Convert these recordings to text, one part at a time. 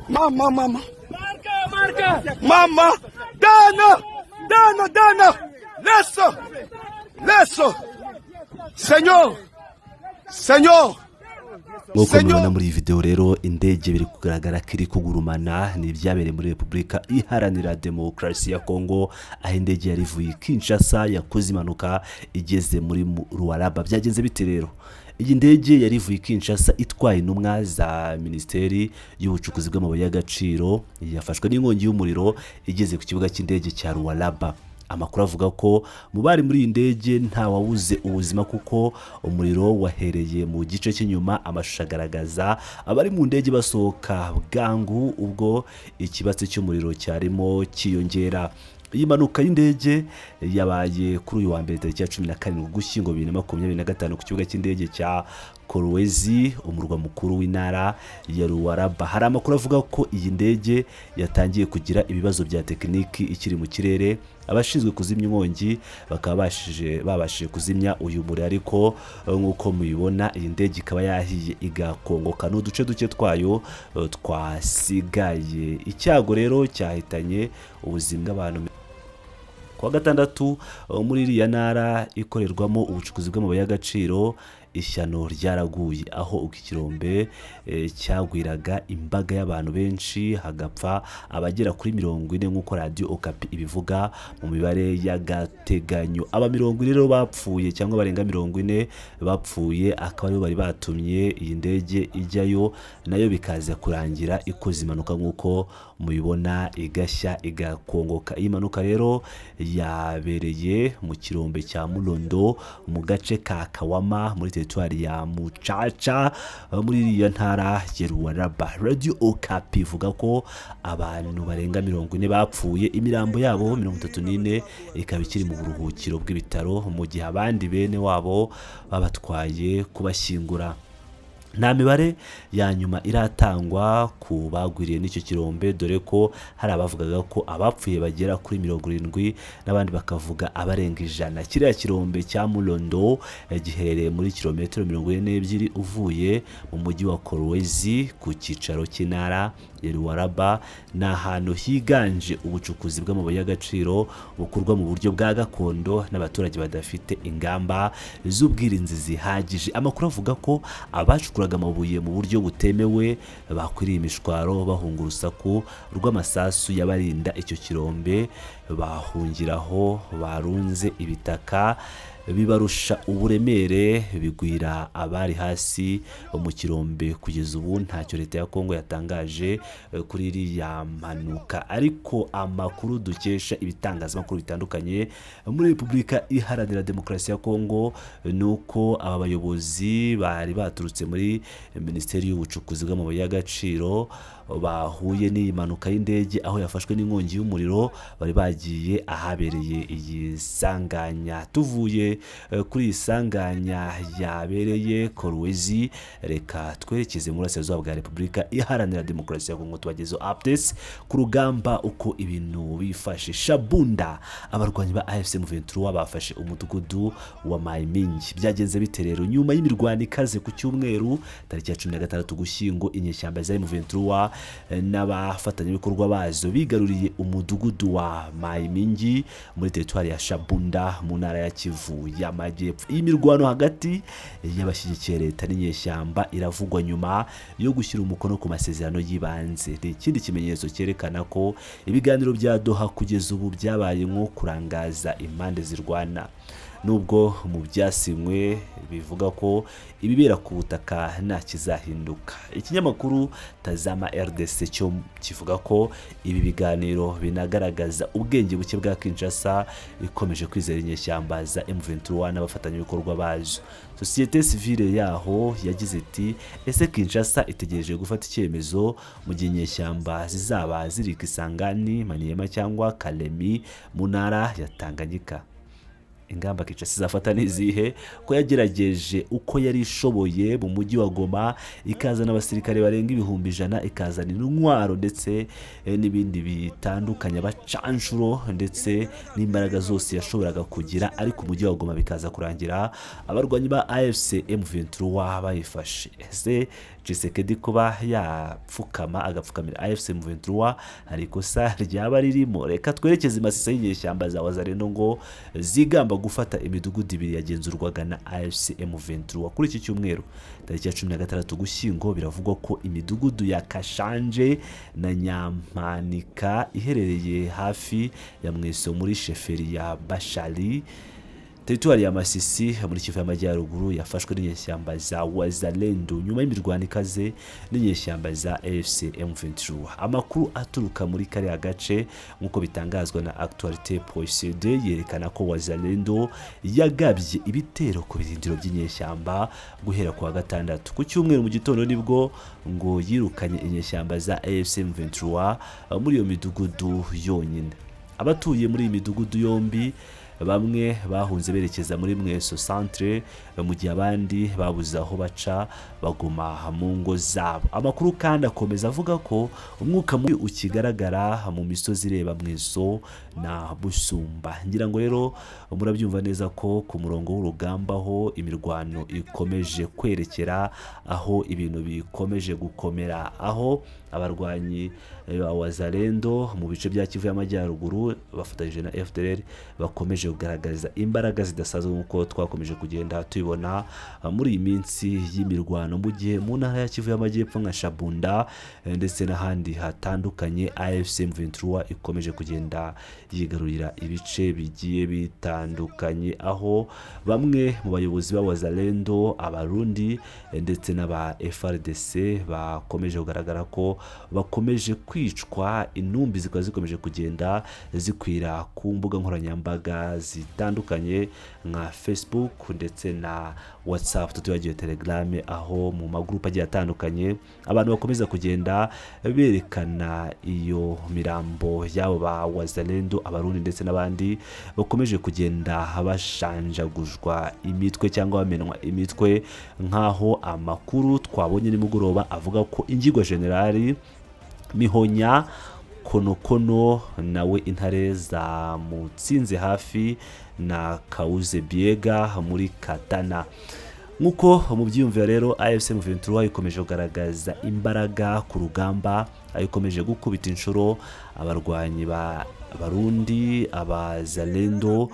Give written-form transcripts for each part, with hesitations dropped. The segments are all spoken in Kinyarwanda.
Mama, mama. Mama, Dana, Dana, Dana. Laisse, laisse. Seigneur, Seigneur. Nk'uko mubibona muri iyi videwo rero, indege biri kugaragara ko iri kugurumana. Ni ibyabereye muri Repubulika Iharanira Demokarasi ya Kongo, aho indege yari ivuye i Kinshasa yakoze impanuka igeze muri Lualaba. Byagenze bite rero? Iyi ndege yari ivuye i Kinshasa itwaye intumwa za Minisiteri y'Ubucukuzi bw'Amabuye y'Agaciro, yafashwe n'inkongi y'umuriro igeze ku kibuga cy'indege cya Lualaba. Amakuru avuga ko mu bari muri iyi ndege nta wabuze ubuzima, kuko umuriro wahereye mu gice cy'inyuma. Amashusho agaragaza abari mu ndege basohoka bwangu ubwo ikibatsi cy'umuriro cyarimo cyiyongera. Iyi mpanuka y'indege yabaye kuri uyu wa mbere, tariki ya 17 Ugushyingo 2025, ku kibuga cy'indege cya Kolwezi, umurwa mukuru w'intara ya Lualaba. Hari amakuru avuga ko iyi ndege yatangiye kugira ibibazo bya tekiniki ikiri mu kirere, abashinzwe kuzimya inkongi bakaba babashije kuzimya uyu muriro. Ariko nk'uko mubibona, iyi ndege ikaba yahiye igakongoka n'uduce duke twayo twasigaye. Icyago rero cyahitanye ubuzima bw'abantu. Kuwa gatandatu, muri iriya ntara ikorerwamo ubucukuzi bw'amabuye y'agaciro, ishyano ryaraguye, aho ikirombe cyagwiraga imbaga y'abantu benshi, hagapfa abagera kuri 40, nk'uko Radiyo Okapi ibivuga mu mibare y'agateganyo. Aba 40 rero bapfuye, cyangwa barenga 40 bapfuye, akaba aribo bari batumye iyi ndege ijyayo, nayo bikaza kurangira ikoze impanuka, nk'uko mubibona, igashya igakongoka. Iyi mpanuka rero yabereye mu kirombe cya Murondo, mu gace ka Kawama, muri teritwari ya Mucaca, muri iriya ntara ya Lualaba. Radiyo Okapi ivuga ko abantu barenga 40 bapfuye, imirambo yabo 34 ikaba ikiri mu buruhukiro bw'ibitaro, mu gihe abandi bene wabo babatwaye kubashyingura. Nta mibare ya nyuma iratangwa ku bagwiriye n'icyo kirombe, dore ko hari abavugaga ko abapfuye bagera kuri 70, n'abandi bakavuga abarenga 100. Kiriya kirombe cya Murondo giherereye muri kilometero 42 uvuye mu mujyi wa Kolwezi, ku cyicaro cy'intara ya Lualaba. Ni ahantu higanje ubucukuzi bw'amabuye y'agaciro bukorwa mu buryo bwa gakondo n'abaturage badafite ingamba z'ubwirinzi zihagije. Amakuru avuga ko abacukuraga amabuye mu buryo butemewe bakwiriye imishwaro bahunga urusaku rw'amasasu y'abarinda icyo kirombe, bahungiraho barunze ibitaka bibarusha uburemere, bigwira abari hasi mu kirombe. Kugeza ubu ntacyo leta ya Kongo yatangaje kuri iriya mpanuka, ariko amakuru dukesha ibitangazamakuru bitandukanye muri Repubulika Iharanira Demokarasi ya Kongo ni uko aba bayobozi bari baturutse muri Minisiteri y'Ubucukuzi bw'Amabuye y'Agaciro bahuye n'iyi mpanuka y'indege, aho yafashwe n'inkongi y'umuriro, bari bagiye ahabereye iyi sanganya. Tuvuye kuri iyi sanganya yabereye Kolwezi, reka twerekeze mu burasirazuba bwa Repubulika Iharanira Demokarasi ya Kongo, tubagezeho updates ku rugamba, uko ibintu bifashe. Shabunda, abarwanyi ba AFC M23 bafashe umudugudu wa Mayimingi. Byagenze bite rero? Nyuma y'imirwano ikaze ku cyumweru tariki ya 16 Ugushyingo, inyeshyamba za M23 n'abafatanyabikorwa bazo bigaruriye umudugudu wa Mayimingi muri teritwari ya Shabunda, mu ntara ya Kivu y'Amajyepfo. Iyi mirwano hagati y'abashyigikiye leta n'inyeshyamba iravugwa nyuma yo gushyira umukono ku masezerano y'ibanze. Ni ikindi kimenyetso cyerekana ko ibiganiro bya Doha kugeza ubu byabaye nko kurangaza impande zirwana, nubwo mu byasinywe bivuga ko ibibera ku butaka nta kizahinduka. Ikinyamakuru Tazama RDC cyo kivuga ko ibi biganiro binagaragaza ubwenge buke bwa Kinshasa, ikomeje kwizera inyeshyamba za M23 n'abafatanyabikorwa bazo. Sosiyete sivile yaho yagize iti: "Ese Kinshasa itegereje gufata icyemezo mu gihe inyeshyamba zizaba ziri Kisangani, Maniema cyangwa Kalemi mu ntara ya Tanganyika? Ingamba Kinshasa izafata ni izihe, ko yagerageje uko yari ishoboye mu mujyi wa Goma, ikazana abasirikare barenga 100,000, ikazana intwaro ndetse n'ibindi bitandukanye, abacanshuro ndetse n'imbaraga zose yashoboraga kugira, ariko umujyi wa Goma bikaza kurangira abarwanyi ba AFC M23 bayifashe?" Ese Tshisekedi kuba yapfukama agapfukamira AFC M23 hari ikosa ryaba ririmo? Reka twerekeze Masisi y'inyeshyamba za Wazalendo ngo zigamba gufata imidugudu ibiri yagenzurwaga na AFC M23 kuri iki cyumweru tariki ya 16 Ugushyingo. Biravugwa ko imidugudu ya Kashanje na Nyampanika iherereye hafi ya Mweso muri sheferi ya Bashali, teritwari ya Masisi muri Kivu y'Amajyaruguru, yafashwe n'inyeshyamba za Wazalendo nyuma y'imirwano ikaze n'inyeshyamba za AFC M23. Amakuru aturuka muri kariya gace, nk'uko bitangazwa na Actualité.cd, yerekana ko Wazalendo yagabye ibitero ku birindiro by'inyeshyamba guhera ku wa gatandatu. Ku cyumweru mu gitondo nibwo ngo yirukanye inyeshyamba za AFC M23 muri iyo midugudu yonyine. Abatuye muri iyi midugudu yombi bamwe bahunze berekeza muri Mweso centre, mu gihe abandi babuze aho baca baguma mu ngo zabo. Amakuru kandi akomeza avuga ko umwuka mubi ukigaragara mu misozi ireba Mweso na Busumba. Ngira ngo rero murabyumva neza ko ku murongo w'urugamba aho imirwano ikomeje kwerekera, aho ibintu bikomeje gukomera, aho abarwanyi ba Wazalendo mu bice bya Kivu y'Amajyaruguru bafatanyije na FDLR bakomeje kugaragaza imbaraga zidasanzwe, nk'uko twakomeje kugenda tubibona muri iyi minsi y'imirwano, mu gihe mu ntara ya Kivu y'Amajyepfo nka Shabunda ndetse n'ahandi hatandukanye AFC M23 ikomeje kugenda yigarurira ibice bigiye bitandukanye, aho bamwe mu bayobozi ba Wazalendo, Abarundi ndetse n'aba FARDC bakomeje kugaragara ko bakomeje kwicwa, intumbi zikaba zikomeje kugenda zikwira ku mbuga nkoranyambaga zitandukanye nka Facebook ndetse na WhatsApp, tutibagiwe Telegram, aho mu magurupe agiye atandukanye abantu bakomeza kugenda berekana iyo mirambo y'abo ba Wazalendo, Abarundi ndetse n'abandi bakomeje kugenda bashanjaguzwa imitwe cyangwa bamenwa imitwe, nk'aho amakuru twabonye nimugoroba avuga ko ingirwa generali Mihonya Konokono nawe intare zamutsinze hafi na Kauze Biega muri Katana. Nk'uko mubyiyumvira rero, AFC M23 ikomeje kugaragaza imbaraga ku rugamba, aho ikomeje gukubita inshuro abarwanyi ba Barundi, Abazalendo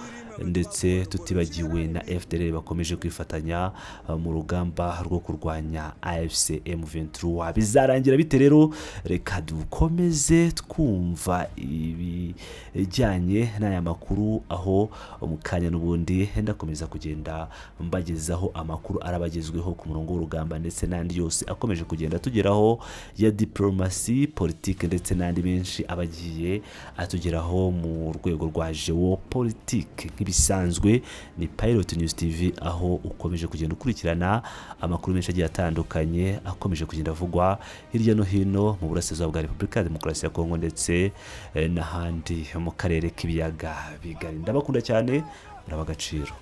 ndetse tutibagiwe na FDLR bakomeje kwifatanya mu rugamba rwo kurwanya AFC M23. Bizarangira bite rero? Reka dukomeze twumva ibijyanye n'aya makuru, aho mu kanya n'ubundi ndakomeza kugenda mbagezaho amakuru arabagezweho ku murongo w'urugamba ndetse n'andi yose akomeje kugenda tugeraho ya diplomasi, politike ndetse n'andi menshi aba agiye atugeraho mu rwego rwa géopolitique. Nk'ibisanzwe ni Pilot News TV, aho ukomeje kugenda ukurikirana amakuru menshi agiye atandukanye akomeje kugenda avugwa hirya no hino mu burasirazuba bwa Repubulika ya Demokarasi ya Kongo ndetse n'ahandi mu karere k'ibiyaga bigari. Ndabakunda cyane, muraba agaciro.